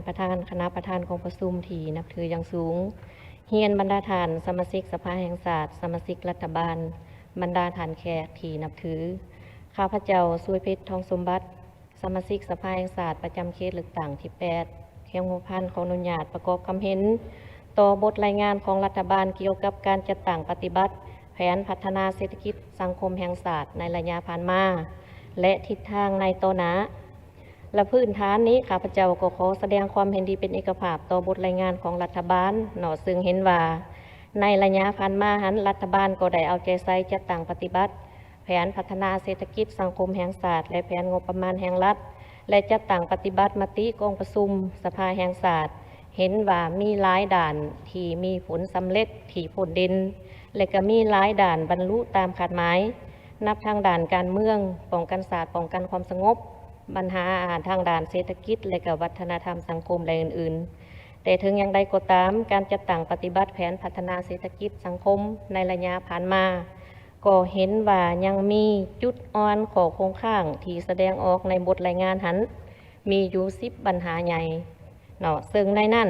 ປະທານຄະນະປະທານກອງປະຊຸມທີ່ນັບຖືຢ່າງສູງ, ຮຽນບັນດາທ່ານສະມາຊິກສະພາແຫ່ງຊາດ, ສະມາຊິກລັດຖະບານ, ບັນດາທ່ານແຂກທີ່ນັບຖື, ຂ້າພະເຈົ້າ ສວຍເພັດ ທອງສົມບັດ, ສະມາຊິກສະພາແຫ່ງຊາດປະຈຳເຂດເລືອກຕັ້ງທີແປດ ແຂວງຫົວພັນ ຂໍອະນຸຍາດປະກອບຄຳເຫັນຕໍ່ບົດລາຍງານຂອງລັດຖະບານກ່ຽວກັບການຈັດຕັ້ງປະຕິບັດແຜນພັດທະນາເສດຖະກິດສັງຄົມແຫ່ງຊາດໃນໄລຍະຜ່ານມາ ແລະ ທິດທາງໃນຕໍ່ໜ້າ. ແລະ ພື້ນຖານນີ້ ຂ້າພະເຈົ້າກໍຂໍສະແດງຄວາມເຫັນດີເປັນເອກະພາບຕໍ່ບົດລາຍງານຂອງລັດຖະບານເນາະ, ເຊິ່ງເຫັນວ່າໃນໄລຍະຜ່ານມາຫັ້ນ ລັດຖະບານກໍໄດ້ເອົາໃຈໃສ່ຈັດຕັ້ງປະຕິບັດ ແຜນພັດທະນາເສດຖະກິດສັງຄົມແຫ່ງຊາດ ແລະ ແຜນງົບປະມານແຫ່ງລັດ ແລະ ຈັດຕັ້ງປະຕິບັດມະຕິກອງປະຊຸມສະພາແຫ່ງຊາດ, ເຫັນວ່າມີຫຼາຍດ້ານທີ່ມີຜົນສຳເລັດ, ທີ່ພົ້ນເດັ່ນ ແລະ ກໍມີຫຼາຍດ້ານບັນລຸຕາມຄາດໝາຍ, ນັບທັງດ້ານການເມືອງ, ປ້ອງກັນຊາດ, ປ້ອງກັນຄວາມສະຫງົບ, ບັນຫາທາງດ້ານເສດຖະກິດ ແລະ ກໍວັດທະນະທຳສັງຄົມ ແລະ ອື່ນໆ. ແຕ່ເຖິງຢ່າງໃດກໍຕາມ, ການຈັດຕັ້ງປະຕິບັດແຜນພັດທະນາເສດຖະກິດສັງຄົມໃນໄລຍະຜ່ານມາ ກໍເຫັນວ່າຍັງມີຈຸດອ່ອນ, ຂໍ້ຄົງຄ້າງທີ່ສະແດງອອກໃນບົດລາຍງານຫັ້ນ ມີຢູ່ສິບບັນຫາໃຫຍ່ເນາະ, ເຊິ່ງໃນນັ້ນ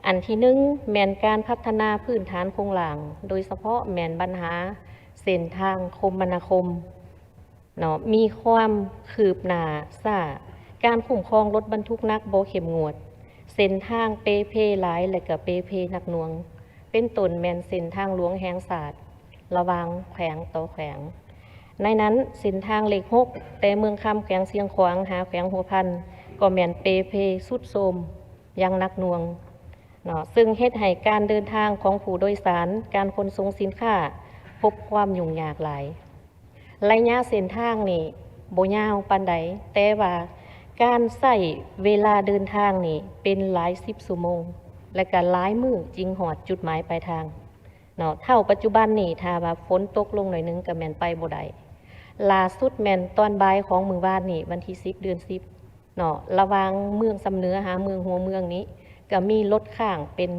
ອັນທີໜຶ່ງ ແມ່ນການພັດທະນາພື້ນຖານໂຄງລ່າງ, ໂດຍສະເພາະແມ່ນບັນຫາເສັ້ນທາງຄົມມະນາຄົມເນາະ ມີຄວາມຄືບໜ້າຊ້າ, ການຄຸ້ມຄອງລົດບັນທຸກໜັກບໍ່ເຂັ້ມງວດ, ເສັ້ນທາງເປ່ເພຫຼາຍ ແລະ ກະເປ່ເພໜັກໜ່ວງ, ເປັນຕົ້ນແມ່ນເສັ້ນທາງຫຼວງແຫ່ງຊາດ ລະຫວ່າງແຂວງຕໍ່ແຂວງ. ໃນນັ້ນ ເສັ້ນທາງເລກຫົກ ແຕ່ເມືອງຄຳ ແຂວງຊຽງຂວາງ ຫາແຂວງຫົວພັນ ກໍແມ່ນເປ່ເພຊຸດໂຊມຢ່າງໜັກໜ່ວງເນາະ, ເຊິ່ງເຮັດໃຫ້ການເດີນທາງຂອງຜູ້ໂດຍສານ, ການຂົນສົ່ງສິນຄ້າ ພົບຄວາມຫຍຸ້ງຍາກຫຼາຍ. ໄລຍະເສັ້ນທາງນີ້ບໍ່ຍາວປານໃດ, ແຕ່ວ່າການໃຊ້ເວລາເດີນທາງນີ້ເປັນຫຼາຍສິບຊົ່ວໂມງ ແລະ ກະຫຼາຍມື້ຈຶ່ງຮອດຈຸດໝາຍປາຍທາງ. ເນາະ ເທົ່າປັດຈຸບັນນີ້ ຖ້າວ່າຝົນຕົກລົງໜ້ອຍໜຶ່ງກໍແມ່ນໄປບໍ່ໄດ້. ລ່າສຸດແມ່ນຕອນບ່າຍຂອງມື້ວານນີ້ ວັນທີສິບ ເດືອນສິບເນາະ, ລະຫວ່າງເມືອງຊຳເໜືອຫາເມືອງຫົວເມືອງນີ້ ກໍມີລົດຄ້າງເປັນ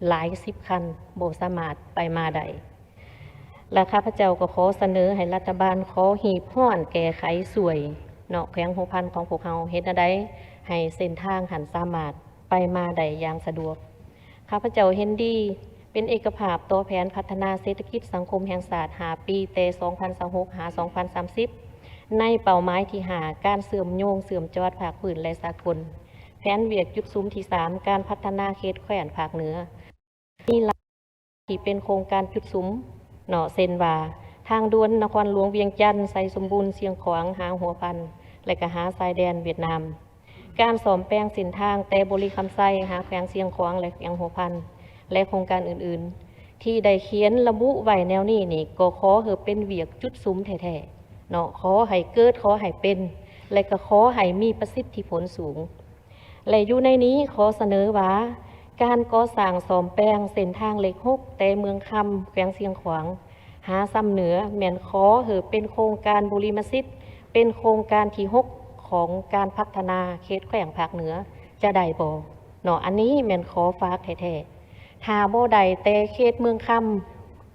ຫຼາຍສິບຄັນ ບໍ່ສາມາດໄປມາໄດ້. ແລະ ຂ້າພະເຈົ້າກໍຂໍສະເໜີໃຫ້ລັດຖະບານ ຂໍຮີບຮ້ອນແກ້ໄຂຊ່ວຍເນາະ ແຂວງຫົວພັນຂອງພວກເຮົາ ເຮັດແນວໃດໃຫ້ເສັ້ນທາງຫັ້ນສາມາດໄປມາໄດ້ຢ່າງສະດວກ. ຂ້າພະເຈົ້າເຫັນດີເປັນເອກະພາບຕໍ່ແຜນພັດທະນາເສດຖະກິດສັງຄົມແຫ່ງຊາດຫ້າປີ ແຕ່ສອງພັນຊາວຫົກ ຫາ ສອງພັນສາມສິບ ໃນເປົ້າໝາຍທີຫ້າ ການເຊື່ອມໂຍງເຊື່ອມຈອດພາກພື້ນ ແລະ ສາກົນ, ແຜນວຽກຈຸດສຸມທີສາມ ການພັດທະນາເຂດແຄວ້ນພາກເໜືອ ມີຫຼາຍທີ່ເປັນໂຄງການຈຸດສຸມເນາະ ເຊັ່ນວ່າ ທາງດ່ວນນະຄອນຫຼວງວຽງຈັນ, ໄຊສົມບູນ, ຊຽງຂວາງ, ຫາຫົວພັນ ແລະ ກະຫາຊາຍແດນຫວຽດນາມ. ການສ້ອມແປງເສັ້ນທາງແຕ່ບໍລິຄຳໄຊຫາແຂວງຊຽງຂວາງ ແລະ ແຂວງຫົວພັນ ແລະ ໂຄງການອື່ນໆ ທີ່ໄດ້ຂຽນລະບຸໄວ້ແນວນີ້ນີ້ ກໍຂໍໃຫ້ເປັນວຽກຈຸດສຸມແທ້ໆເນາະ, ຂໍໃຫ້ເກີດ, ຂໍໃຫ້ເປັນ ແລະ ກໍຂໍໃຫ້ມີປະສິດທິຜົນສູງ. ແລະ ຢູ່ໃນນີ້ຂໍສະເໜີວ່າ ການກໍ່ສ້າງສ້ອມແປງເສັ້ນທາງເລກຫົກ ແຕ່ເມືອງຄຳ ແຂວງຊຽງຂວາງ ຫາຊຳເໜືອ ແມ່ນຂໍໃຫ້ເປັນໂຄງການບຸລິມະສິດ ເປັນໂຄງການທີຫົກຂອງການພັດທະນາເຂດແຄວ້ນພາກເໜືອ ຈະໄດ້ບໍ່ເນາະ? ອັນນີ້ແມ່ນຂໍຝາກແທ້ໆ. ຖ້າບໍ່ໄດ້ແຕ່ເຂດເມືອງຄຳ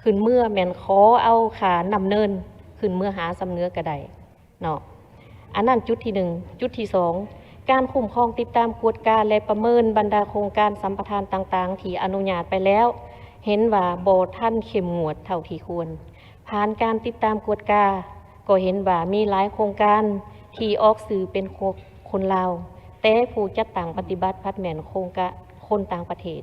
ຂຶ້ນເມືອ ແມ່ນຂໍເອົາຂ້າມນ້ຳເນີນຂຶ້ນເມືອຫາຊຳເໜືອກໍໄດ້ເນາະ. ອັນນັ້ນຈຸດທີໜຶ່ງ. ຈຸດທີສອງ ການຄຸ້ມຄອງ, ຕິດຕາມ, ກວດກາ ແລະ ປະເມີນບັນດາໂຄງການສຳປະທານຕ່າງໆ ທີ່ອະນຸຍາດໄປແລ້ວ ເຫັນວ່າບໍ່ທັນເຂັ້ມງວດເທົ່າທີ່ຄວນ. ຜ່ານການຕິດຕາມກວດກາ ກໍເຫັນວ່າມີຫຼາຍໂຄງການທີ່ອອກຊື່ເປັນຄົນລາວ, ແຕ່ຜູ້ຈັດຕັ້ງປະຕິບັດພັດແມ່ນໂຄງການຄົນຕ່າງປະເທດ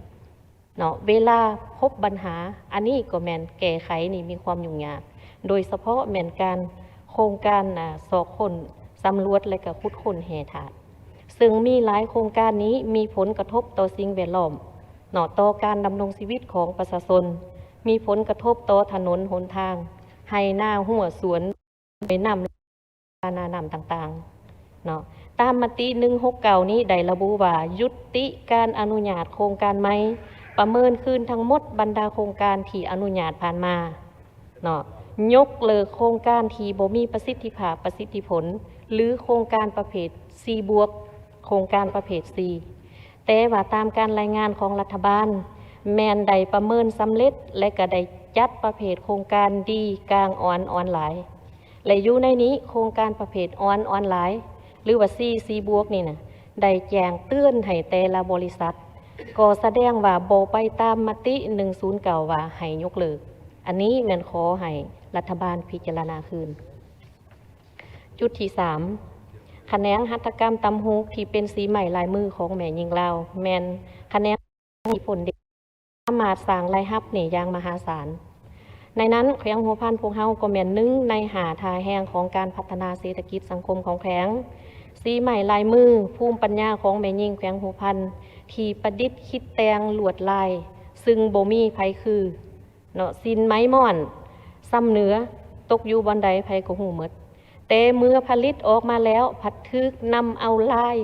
ເນາະ. ເວລາພົບບັນຫາ ອັນນີ້ກໍແມ່ນແກ້ໄຂນີ້ມີຄວາມຫຍຸ້ງຍາກ, ໂດຍສະເພາະແມ່ນການ ໂຄງການ ອາ ຊອກຄົ້ນ, ສຳຫຼວດ ແລະ ກະຂຸດຄົ້ນແຮ່ທາດ, ເຊິ່ງມີຫຼາຍໂຄງການນີ້ມີຜົນກະທົບຕໍ່ສິ່ງແວດລ້ອມເນາະ, ຕໍ່ການດຳລົງຊີວິດຂອງປະຊາຊົນ, ມີຜົນກະທົບຕໍ່ຖະໜົນຫົນທາງ, ໄຮ່ນາ, ຮົ້ວສວນ, ຫ້ວຍນ້ຳ, ລະໜ້ານ້ຳຕ່າງໆເນາະ. ຕາມມະຕິໜຶ່ງຫົກເກົ້ານີ້ໄດ້ລະບຸວ່າ ຍຸດຕິການອະນຸຍາດໂຄງການໃໝ່, ປະເມີນຄືນທັງໝົດບັນດາໂຄງການທີ່ອະນຸຍາດຜ່ານມາເນາະ, ຍົກເລີກໂຄງການທີ່ບໍ່ມີປະສິດທິພາບ, ປະສິດທິຜົນ ຫຼື ໂຄງການປະເພດສີ່ບວກ, ໂຄງການປະເພດສີ່. ແຕ່ວ່າຕາມການລາຍງານຂອງລັດຖະບານ ແມ່ນໄດ້ປະເມີນສຳເລັດ ແລະ ກະໄດ້ຈັດປະເພດໂຄງການດີ, ກາງ, ອ່ອນ, ອ່ອນຫຼາຍ ແລະ ຢູ່ໃນນີ້ໂຄງການປະເພດອ່ອນ, ອ່ອນຫຼາຍ ຫຼືວ່າສີ່, ສີ່ບວກນີ້ນະ ໄດ້ແຈ້ງເຕືອນໃຫ້ແຕ່ລະບໍລິສັດ ກໍສະແດງວ່າບໍ່ໄປຕາມມະຕິໜຶ່ງສູນເກົ້າ ວ່າໃຫ້ຍົກເລີກ. ອັນນີ້ແມ່ນຂໍໃຫ້ລັດຖະບານພິຈາລະນາຄືນ. ຈຸດທີສາມ ຂະແໜງຫັດຖະກຳຕ່ຳຫູກທີ່ເປັນສີໄມ້ລາຍມືຂອງແມ່ຍິງລາວ ແມ່ນຂະແໜງທີ່ພົ້ນເດດ ສາມາດສ້າງລາຍຮັບນີ້ຢ່າງມະຫາສານ. ໃນນັ້ນ ແຂວງຫົວພັນພວກເຮົາກໍແມ່ນໜຶ່ງໃນຫ້າທ່າແຮງຂອງການພັດທະນາເສດຖະກິດສັງຄົມຂອງແຂວງ. ສີໄມ້ລາຍມື, ພູມປັນຍາຂອງແມ່ຍິງແຂວງຫົວພັນ ທີ່ປະດິດຄິດແຕ່ງລວດລາຍ ຊຶ່ງບໍ່ມີໃຜຄື ເນາະ ສິ້ນໄໝມ້ອນ ຊຳເໜືອ ຕົກຢູ່ບ່ອນໃດໃຜກໍຮູ້ໝົດ. ແຕ່ເມື່ອຜະລິດອອກມາແລ້ວ ພັດຖືກນຳເອົາລາຍ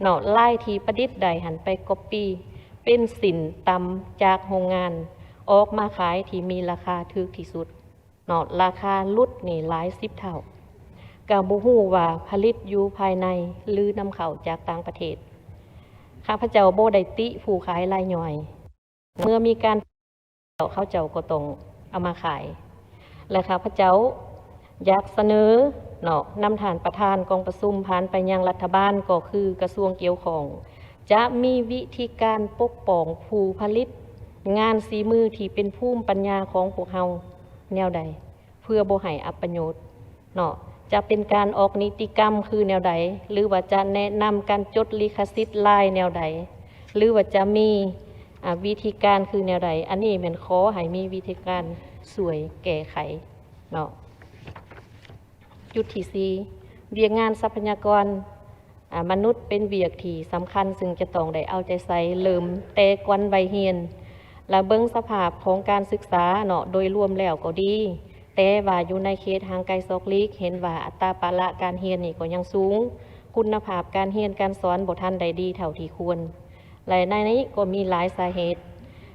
ເນາະ ລາຍທີ່ປະດິດໄດ້ຫັ້ນໄປກັອບປີ້ ເປັນສິ້ນຕ່ຳຈາກໂຮງງານ ອອກມາຂາຍທີ່ມີລາຄາຖືກທີ່ສຸດ ເນາະ ລາຄາຫຼຸດນີ້ຫຼາຍສິບເທົ່າ. ກໍບໍ່ຮູ້ວ່າຜະລິດຢູ່ພາຍໃນ ຫຼື ນຳເຂົ້າຈາກຕ່າງປະເທດ. ຂ້າພະເຈົ້າບໍ່ໄດ້ຕິຜູ້ຂາຍລາຍຍ່ອຍ. ເມື່ອມີການ ເຂົາເຈົ້າກໍຕ້ອງເອົາມາຂາຍ ແລະ ຂ້າພະເຈົ້າຢາກສະເໜີເນາະ ນຳທ່ານປະທານກອງປະຊຸມຜ່ານໄປຍັງລັດຖະບານ ກໍຄືກະຊວງກ່ຽວຂ້ອງ ຈະມີວິທີການປົກປ້ອງຜູ້ຜະລິດງານສີມືທີ່ເປັນພູມປັນຍາຂອງພວກເຮົາແນວໃດ ເພື່ອບໍ່ໃຫ້ອັບປະໂຫຍດ ເນາະ ຈະເປັນການອອກນິຕິກຳຄືແນວໃດ ຫຼືວ່າຈະແນະນຳການຈົດລິຂະສິດລາຍແນວໃດ ຫຼືວ່າຈະມີ ອາ ວິທີການຄືແນວໃດ ອັນນີ້ແມ່ນຂໍໃຫ້ມີວິທີການຊ່ວຍແກ້ໄຂເນາະ. ຈຸດທີສີ່ ວຽກງານຊັບພະຍາກອນ ອາ ມະນຸດເປັນວຽກທີ່ສຳຄັນ ຊຶ່ງຈະຕ້ອງໄດ້ເອົາໃຈໃສ່ເລີ່ມແຕ່ກ່ອນໄວຮຽນ ແລະ ເບິ່ງສະພາບຂອງການສຶກສາເນາະ ໂດຍລວມແລ້ວກໍດີ ແຕ່ວ່າຢູ່ໃນເຂດຫ່າງໄກສອກຫຼີກ ເຫັນວ່າອັດຕາປະລະການຮຽນນີ້ກໍຍັງສູງ ຄຸນນະພາບການຮຽນການສອນບໍ່ທັນໄດ້ດີເທົ່າທີ່ຄວນ ແລະ ໃນນີ້ກໍມີຫຼາຍສາເຫດ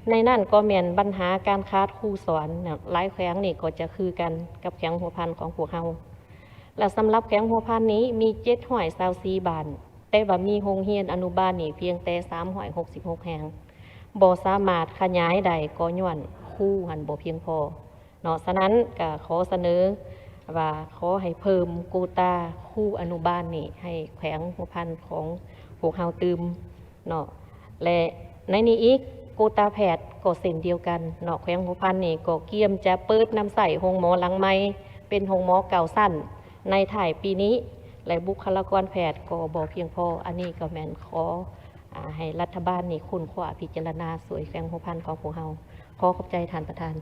ໃນນັ້ນກໍແມ່ນບັນຫາການຂາດຄູສອນເນາະ ຫຼາຍແຂວງນີ້ກໍຈະຄືກັນກັບແຂວງຫົວພັນຂອງພວກເຮົາ. ແລະ ສຳລັບແຂວງຫົວພັນນີ້ມີເຈັດຮ້ອຍຊາວສີ່ບ້ານ ແຕ່ວ່າມີໂຮງຮຽນອະນຸບານນີ້ພຽງແຕ່ສາມຮ້ອຍຫົກສິບຫົກແຫ່ງ ບໍ່ສາມາດຂະຫຍາຍໄດ້ ກໍຍ້ອນຄູຫັ້ນບໍ່ພຽງພໍເນາະ. ສະນັ້ນກໍຂໍສະເໜີວ່າ ຂໍໃຫ້ເພີ່ມໂກຕາຄູອະນຸບານນີ້ໃຫ້ແຂວງຫົວພັນຂອງພວກເຮົາຕື່ມເນາະ ແລະ ໃນນີ້ອີກ ໂກຕາແພດກໍເຊັ່ນດຽວກັນເນາະ ແຂວງຫົວພັນນີ້ກໍກຽມຈະເປີດນຳໃຊ້ໂຮງໝໍຫຼັງໃໝ່ ເປັນໂຮງໝໍເກົ້າຊັ້ນ ໃນທ້າຍປີນີ້ ແລະ ບຸກຄະລາກອນແພດກໍບໍ່ພຽງພໍ. ອັນນີ້ກໍແມ່ນຂໍ ອາ ໃຫ້ລັດຖະບານນີ້ຄົ້ນຄວ້າພິຈາລະນາຊ່ວຍແຂວງຫົວພັນຂອງພວກເຮົາ. ຂໍຂອບໃຈທ່ານປະທານ.